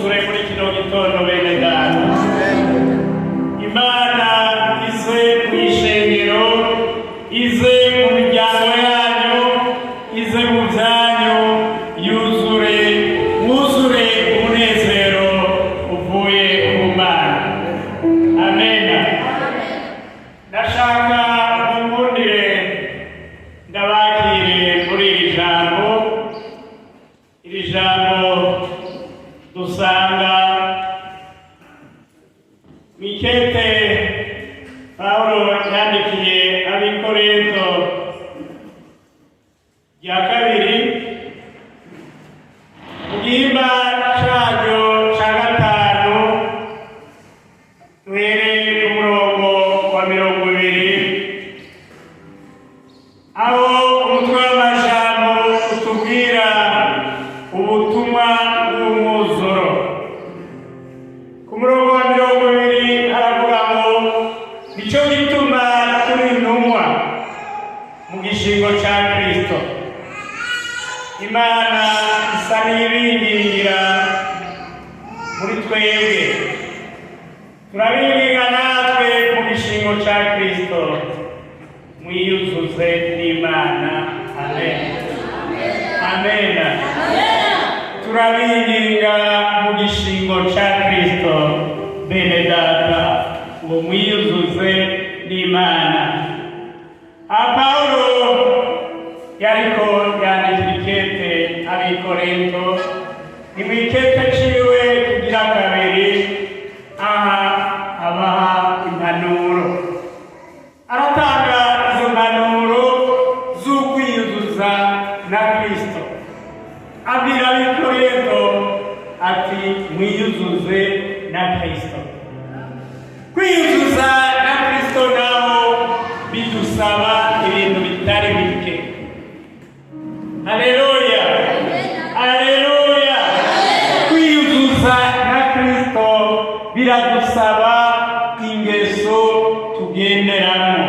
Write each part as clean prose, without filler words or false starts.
Mwuzure muri kino gitondo, bene data. Imana ize mu ishengero, ize mu miryango yanyu, ize mu byanyu, yuzure, mwuzure umunezero uvuye ku Mana. Amena. Ndashaka mungundire ndabakire muri iri jambo, iri jambo dusanga mw'ikete Pawulo yandikiye Abikorinto rya kabiri, mu gihimba caryo ca gatanu, duhereye ku murongo wa 20, aho umutwe w'amajambo utubwira ubutumwa bw'umwuzuro. Ku murongo wa 20 haravuga ngo: "Nicyo gituma turi intumwa mu gishingo ca Kristo." Imana isa n'ibingingira muri twebwe. "Turabinginga natwe mu gishingo ca Kristo, mwiyuzuze n'Imana." Amen, amen. Turabinginga mu gishingo ca Kristo, bene data, ngo mwiyuzuze n'Imana. Aha Pawulo yariko yandikira ikete Abikorinto, ni mu ikete ciwe kigira kabiri. Aha abaha impanuro, aratanga izo mpanuro z'ukwiyuzuza na Kristo. Abwira Abikorinto ati: "Mwiyuzuze na Kristo." Kwiyuzuza na Kristo naho bidusaba ibintu bitari bike. Haleluya, haleluya! Kwiyuzuza na Kristo biradusaba ingeso tugenderamo.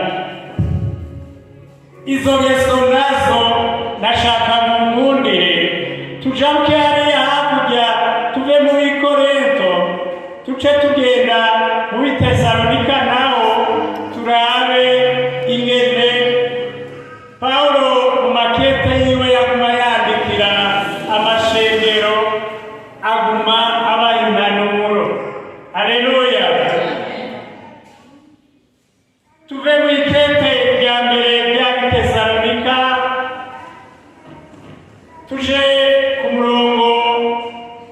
Izo ngeso nazo ndashaka mungundire tujabuke hariya hakurya, tuve muri Korinto, tuce tugenda muri Tesalonika, naho turabe ingene Pawulo mu makete yiwe yaguma yandikira amashengero, aguma abaha impanuro. Haleluya! Tuve mu ikete rya mbere rya Tesalonika, tuje ku murongo,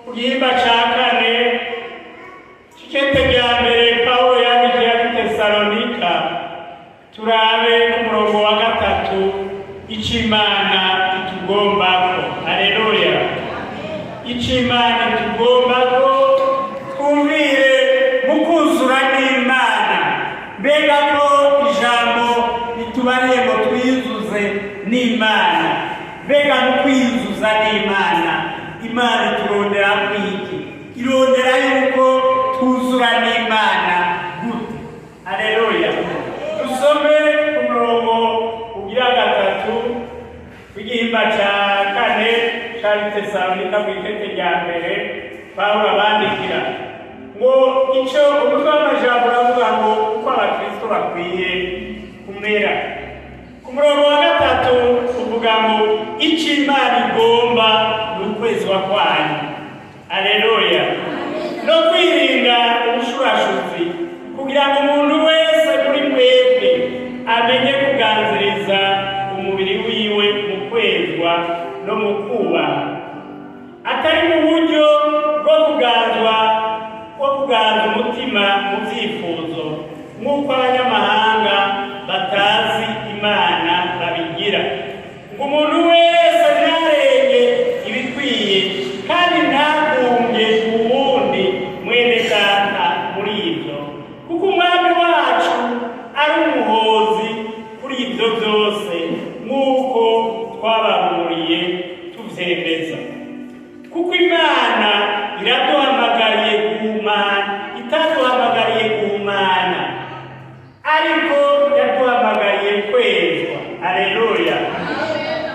ku gihimba ca kane c'ikete rya mbere Pawulo yandikiye Abitesalonika, turabe ku murongo wa gatatu ico Imana itugombako. Haleluya! Ico Imana itugombako, twumvire mu kuzura n'Imana. Mbega ko ijambo ritubariye ngo twiyuzuze n'Imana, mbega mu kwiyuzuza n'Imana, Imana iturondera kwiki? Irondera yuko twuzura n'Imana gute? Haleluya! Dusome ku murongo ugira gatatu w'igihimba ca kane ca Tesalonika, mu ikete rya mbere Pawulo abandikira, ngo icyo umutwe w'amajambo uravuga ngo uko abakristo bakwiye kumera. Ku murongo wa gatatu uvuga ngo: "Icyo Imana igomba ni ukwezwa kwanyu." Aleluya! "No kwirinda ubushurashuzi, kugira ngo umuntu wese muri mwebwe amenye kuganziriza umubiri wiwe mu kwezwa no mu kubaha, atari mu buryo bwo kuganzwa, bwo kuganza umutima mu byifuzo, nk'uko abanyamahanga batazi Imana babigira, ngo umuntu wese ntarenge ibikwiye kandi ntagumbye uwundi mwene data muri ibyo, kuko Umwami wacu ari umuhozi kuri ibyo byose, nk'uko twababuriye tuvyemeza. Kuko Imana iraduhamagariye guhumana, itaduhamagariye guhumana, ariko yaduhamagariye kwezwa." Aleluya!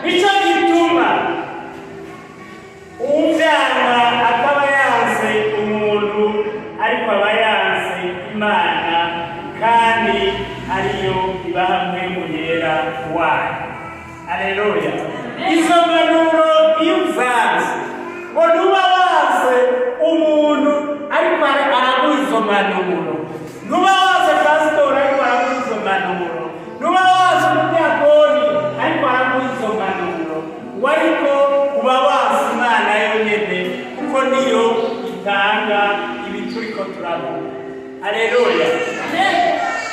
Nicyo gituma uwuvyanga ataba yanse. Mpanuro, ntuba wazi pasitori ariko araguha izo mpanuro, ntuba wazi umudiyakoni ariko araguha izo mpanuro, ariko uba wazi Imana yonyine, kuko niyo itanga ibi turiko turavuga. Aleluya!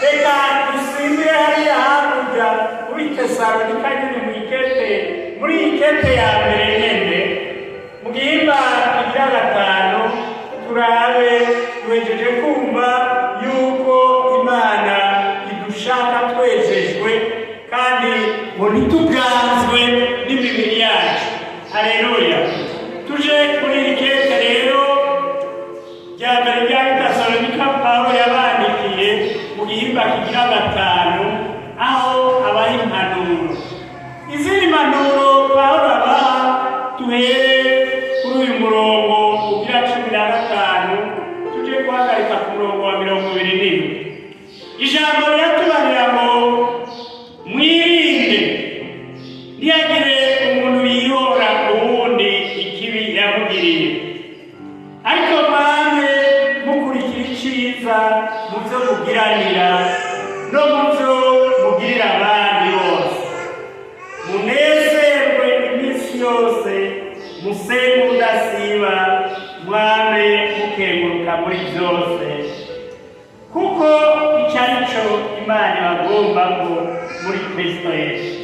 Reka dusimbire hariya hakurya muri Tesalonika nyine, mu ikete, muri ikete ya mbere nyene, mu gihimba kigira gatanu, turabe. Duhejeje kumva yuko Imana idushaka twejejwe kandi ngo ntituganzwe n'imibiri yacu. Aleluya! Tuje kuri iri kete rero rya mbere rya Tesalonika Pawulo yabandikiye, mu gihimba kigira gatanu, aho abaha impanuro, izindi mpanuro Pawulo abaha. Tuhere kuri uyu murongo ugira 15, tuje guhagarika ku murongo wa 27. Ijambo riratubarira ngo: "Mwirinde, ntihagire umuntu yihora uwundi ikibi yamugiriye, ariko mwame mukurikira iciza mu byo mugiranira no mu byo mugirira abandi bose. Munezerwe iminsi yose, musenge udasiba, mwame mukenguruka muri byose, kuko icyo ari cyo Imana ibagombako muri Kristo Yesu."